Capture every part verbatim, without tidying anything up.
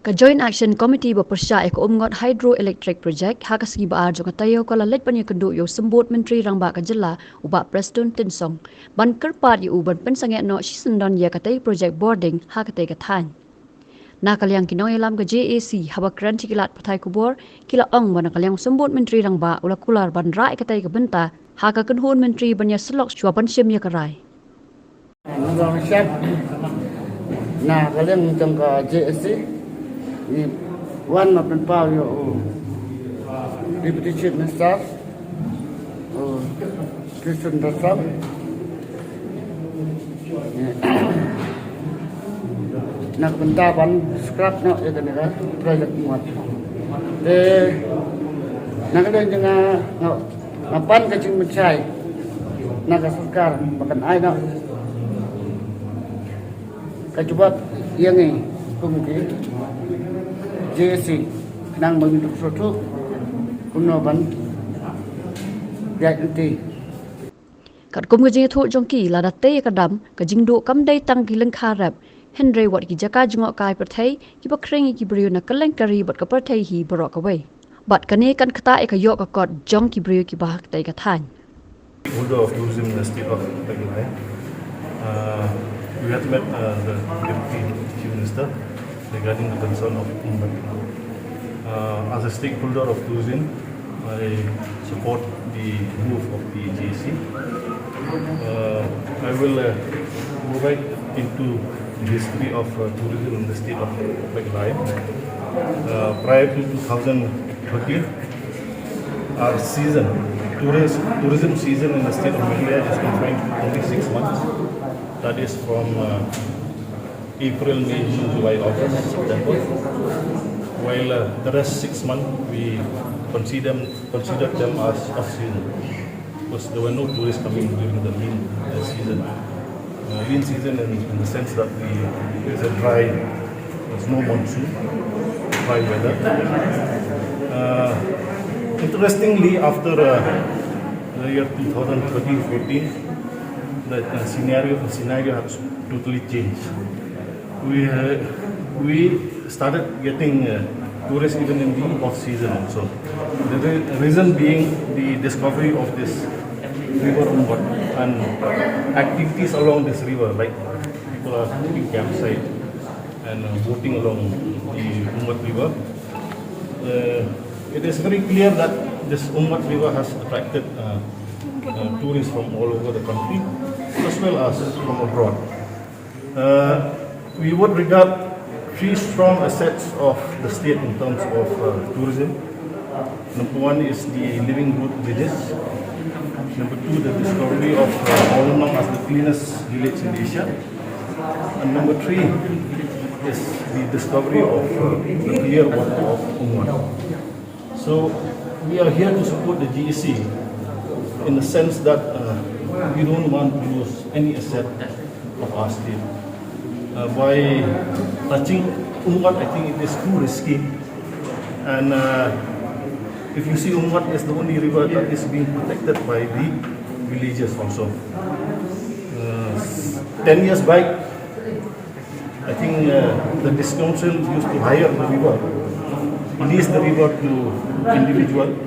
Ka Joint Action Committee ba pyrshah ïa ka Umngot Hydroelectric Project ha ka sngi ba ar jong ka taïew ka la leit ban ïakynduh ïa u Symbud Myntri Rangbah ka jylla, u Bah Prestone Tynsong, ban kyrpad ïa u ban pynsangeh noh shisyndon ïa katei project bording ha katei ka thaiñ. Na ka liang ki nongïalam ka J A C, haba kren sha ki lad pathai khubor, ki la ong ba na ka liang u Symbud Myntri Rangbah u la kular ban rah ïa katei ka bynta ha ka kynhun myntri ban ïasyllok shuwa ban shim ïa ka rai. Na ka liang jong ka J A C, ngi wan ban pynpaw ïa u Deputy Chief Minister, u Prestone Tynsong, na ka bynta ban scrap noh ïa kane ka project Umngot. Te na ka liang jong nga, nga, nga pan ka jingpynshai na ka sorkar ba kan ai noh ka jubab ïa ngi kum ki J A C, khnang ba ngin ïoh sngewthuh kumno ban ïaid lynti. Katkum ka jingïathuh jong ki, lada tei ïa ka dam, ka jingduh kam dei tang ki lyngkha rep, hynrei wat ki jaka jngohkai pyrthei kiba khring ïa ki briew na kylleng ka ri bad ka pyrthei hi baroh kawei. Bad kane kan ktah ïa ka ïoh ka kot jong ki briew kiba ha katei ka thaiñ. Holder of tourism in the state of Meghalaya. Uh, we had met, uh, the Deputy Chief Minister regarding the concern of Umngot. Uh, as a stakeholder of tourism, I support the move of the J A C. Uh, I will, uh, go right into the history of, uh, tourism in the state of Meghalaya. Uh, prior to two thousand thirteen, our season, tourist, tourism season in the state of Meghalaya is confined to only six months. That is from, uh, April, May, June, July, August, September. While, uh, the rest six months, we consider them, considered them as off season because there were no tourists coming during the lean, uh, season. Uh, lean season in, in the sense that the, it's a dry, there's no monsoon, dry weather. Uh, interestingly, after, uh, the year two thousand thirteen fourteen, the, uh, scenario, the scenario has totally changed. We, uh, we started getting, uh, tourists even in the off season also. The re-, reason being the discovery of this river Umngot and activities along this river, like people are taking campsite and, uh, boating along the Umngot River. Uh, it is very clear that this Umngot River has attracted, uh, uh, tourists from all over the country as well as from abroad. Uh, we would regard three strong assets of the state in terms of, uh, tourism. Number one is the Living Root Villages. Number two, the discovery of, uh, Mawlynnong as the cleanest village in Asia. And number three is the discovery of, uh, the clear water of Umngot. So we are here to support the J A C in the sense that, uh, we don't want to lose any asset of our state. Uh, by touching Umngot, I think it is too risky. And, uh, if you see, Umngot is the only river that is being protected by the villagers also. Uh, s-, ten years back, I think, uh, the district council used to hire the river, lease the river to individual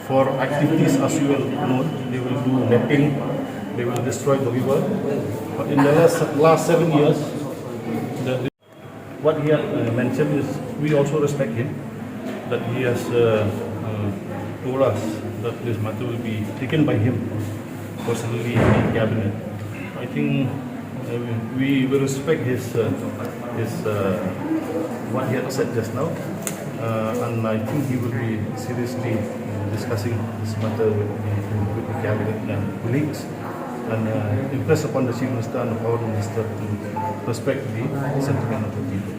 for activities as you well know. They will do netting, they will destroy the river. But in the last, last seven years, the, what he had, uh, mentioned is we also respect him, that he has, uh, uh, told us that this matter will be taken by him personally in the cabinet. I think, uh, we will respect his, uh, his, uh, what he had said just now, uh, and I think he will be seriously, uh, discussing this matter with the, with the cabinet and colleagues, and, uh, impress upon the Chief Minister and the Power Minister to respect the sentiment of the people.